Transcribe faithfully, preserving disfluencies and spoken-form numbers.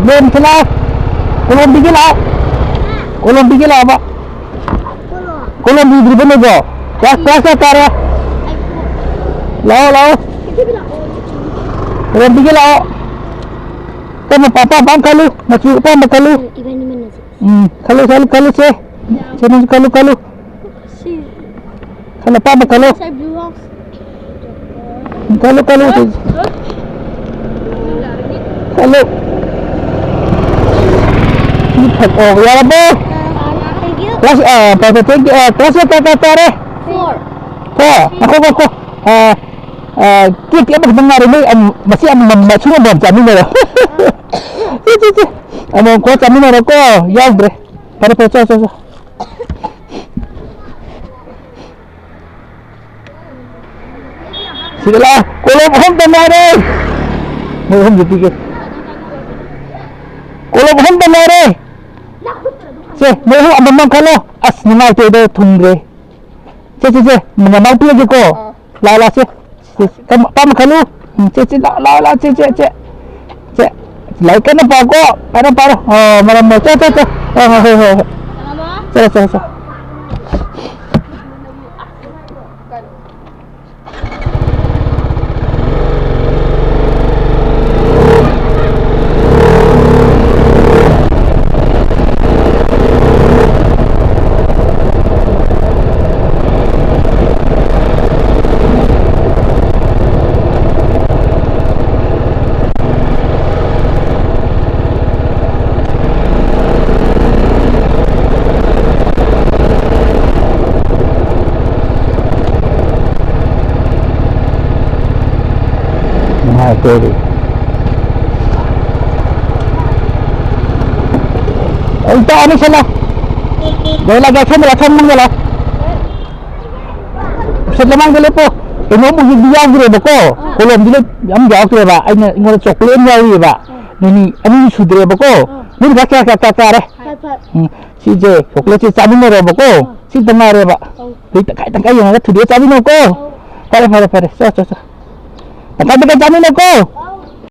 ꯂꯣꯟꯁꯤ ꯂꯥꯛꯑꯣ꯫ ꯀꯣꯂꯣꯝꯕꯤꯒꯤ ꯂꯥꯛꯑꯣ꯫ ꯀꯣꯂꯣꯝꯕꯤꯒꯤ ꯂꯥꯛꯑꯣꯕ꯫ ꯀꯣꯂꯣꯝꯕꯤꯗ꯭ꯔꯤꯕ ꯅꯣꯏꯕꯣ? ꯀ꯭ꯂꯥꯁ, ꯀ꯭ꯂꯥꯁ ꯀꯌꯥ ꯀꯥꯔꯦ? ꯂꯥꯛꯑꯣ, ꯂꯥꯛꯑꯣ꯫ ꯀꯣꯂꯣꯝꯕꯤꯒꯤ ꯂꯥꯛꯑꯣ꯫ ꯀꯔꯝꯕ ꯑꯄꯥꯝꯕ ꯑꯃ ꯈꯜꯂꯨ꯫ ꯃꯆꯨ ꯑꯄꯥꯝꯕ ꯈꯜꯂꯨ꯫ ꯏꯕꯥꯅꯤ ꯃꯟꯅꯁꯦ꯫ ꯎꯝ, ꯈꯜꯂꯨ, ꯈꯜꯂꯨ, ꯈꯜꯂꯨꯁꯦ꯫ ꯁꯦ, ꯅꯪꯁꯨ ꯈꯜꯂꯨ, ꯈꯜꯂꯨ꯫ ꯁꯤ꯫ ꯈꯜꯂꯣ, ꯑꯄꯥꯝꯕ ꯈꯜꯂꯣ꯫ ꯉꯁꯥꯏ blue house꯫ ꯈꯜꯂꯣ, ꯈꯜꯂꯣ, ꯁꯤ꯫ ꯈꯜꯂꯣ꯫ ꯁꯤ ꯐꯠ-, ꯑꯣ, ꯌꯥꯔꯕꯣ? ꯑꯥ, thank you꯫ ꯀ꯭ꯂꯥꯁ, ꯑꯥ, ꯐꯔꯦ, ꯐꯔꯦ, thank you꯫ ꯑꯥ, ꯀ꯭ꯂꯥꯁ ꯀꯌꯥ, ꯀꯌꯥ, ꯀꯌꯥ ꯀꯥꯔꯦ? Four꯫ Four? ꯉꯥꯏꯈꯣ, ꯉꯥꯏꯈꯣ꯫ ꯑꯥ, ꯑꯥ, ꯀꯦꯛꯇꯤ ꯑꯃꯈꯛꯇꯪ ꯉꯥꯏꯔꯦ꯫ ꯅꯣꯏ ꯑꯃ-, ꯃꯁꯤ ꯑꯃꯃꯝ, ꯃꯁꯨ ꯑꯃꯃꯝ ꯆꯥꯃꯤꯟꯅꯔꯣ꯫ ꯁꯦ, ꯁꯦ, ꯁꯦ꯫ ꯑꯃꯃꯝ ꯈꯣ ꯆꯥꯃꯤꯟꯅꯔꯣꯀꯣ꯫ ꯌꯥꯎꯗ꯭ꯔꯦ꯫ ꯐꯔꯦ, ꯐꯔꯦ, ꯆꯣ, ꯆꯣ, ꯆꯣ꯫ ꯁꯤꯗ ꯂꯥꯛꯑꯣ꯫ ꯀꯣꯂꯣꯝ ꯑꯍꯨꯝꯇ ꯉꯥꯏꯔꯦ꯫ ꯃꯣꯏ ꯑꯍꯨꯝꯁꯦ ꯄꯤꯒꯦ꯫ ꯀꯣꯂꯣꯝ ꯑꯍꯨꯝꯇ ꯉꯥꯏꯔꯦ꯫ ꯁꯦ, ꯃꯣꯏ ꯑꯍꯨꯝ ꯑꯃꯃꯝ ꯈꯜꯂꯣ꯫ ꯑꯁ, ꯅꯨꯡꯉꯥꯏꯇꯦꯗ, ꯊꯨꯡꯗ꯭ꯔꯦ꯫ ꯁꯦ, ꯁꯦ, ꯁꯦ, ꯃꯃꯥ ꯄꯤꯔꯒꯦꯀꯣ꯫ ꯑꯥ꯫ ꯂꯥꯛꯑꯣ, ꯂꯥꯛꯑꯣ, ꯁꯦ꯫ ꯁꯦ, ꯁꯦ, ꯇꯝ-, ꯇꯝ ꯈꯜꯂꯨ꯫ ꯎꯝ, ꯁꯦ, ꯁꯦ, ꯂꯥꯛꯑꯣ, ꯂꯥꯛꯑꯣ, ꯂꯥꯛꯑꯣ, ꯁꯦ, ꯁꯦ, ꯁꯦ꯫ ꯁꯦ, ꯂꯥꯏꯔꯤꯛ ꯀꯟꯅ ꯄꯥꯎꯀꯣ꯫ ꯄꯥꯔꯣ, ꯄꯥꯔꯣ꯫ ꯑꯣ, ꯃꯔꯝ ꯃꯣꯛ-, ꯆꯣ, ꯆꯣ, ꯆꯣ꯫ ꯑꯣ, ꯍꯣꯏ, ꯍꯣꯏ, ꯍꯣꯏ꯫ ꯆꯠꯂꯣ, ꯆꯠꯂꯣ, ꯆꯠꯂꯣ꯫ ꯅꯨꯡꯉꯥꯏꯇꯦ꯫ ꯑꯩ ꯇꯥꯛꯑꯅꯤ ꯁꯤꯂ꯫ ꯂꯣꯏ ꯂꯥꯛꯀꯦ, ꯁꯣꯝꯗ ꯂꯥꯛ, ꯁꯣꯝꯗ ꯂꯥꯛ꯫ ꯁꯤꯠ ꯂꯃꯥꯡꯗ ꯂꯦꯞꯄꯣ꯫ ꯀꯩꯅꯣꯝ ꯍꯧꯖꯤꯛꯇꯤ ꯌꯥꯎꯗ꯭ꯔꯦꯕꯀꯣ꯫ ꯑꯥ꯫ ꯀꯣꯂꯣꯝꯗꯨꯗ ꯌꯥꯝ ꯌꯥꯎꯗ꯭ꯔꯦꯕ꯫ ꯑꯩꯅ, ꯑꯩꯉꯣꯟꯗ ꯆꯣꯀ꯭ꯂꯦꯠ ꯑꯃ ꯌꯥꯎꯔꯤꯑꯕ꯫ ꯑꯥ꯫ ꯅꯨꯃꯤꯠ ꯑꯅꯤ ꯁꯨꯗ꯭ꯔꯦꯕꯀꯣ꯫ ꯑꯥ꯫ ꯅꯣꯏ ꯄꯩꯁꯥ ꯀꯌꯥ, ꯀꯌꯥ, ꯀꯌꯥ ꯇꯥꯔꯦ? ꯐꯔꯦ, ꯐꯔꯦ꯫ ꯎꯝ꯫ ꯁꯤꯁꯦ ꯆꯣꯀ꯭ꯂꯦꯠꯁꯦ ꯆꯥꯃꯤꯟꯅꯔꯣꯕꯀꯣ꯫ ꯑꯥ꯫ ꯁꯤ ꯈꯤꯇꯪ ꯉꯥꯏꯔꯦꯕ꯫ ꯑꯧ꯫ ꯍꯧꯖꯤꯛ ꯇꯪꯈꯥꯏ, ꯇꯪꯈꯥꯏ ꯌꯦꯡꯉꯒ ꯊꯨꯗꯦꯛꯑ ꯆꯥꯃꯤꯟꯅꯧꯀꯣ꯫ ꯑꯧ꯫ ꯐꯔꯦ, ꯐꯔꯦ, ꯐꯔꯦ꯫ ꯆꯣ, ꯆꯣ, ꯆꯣ꯫ ꯇꯪꯈꯥꯏ, ꯇꯪꯈꯥꯏ ꯆꯥꯃꯤꯟꯅꯧꯀꯣ꯫ ꯑꯧ꯫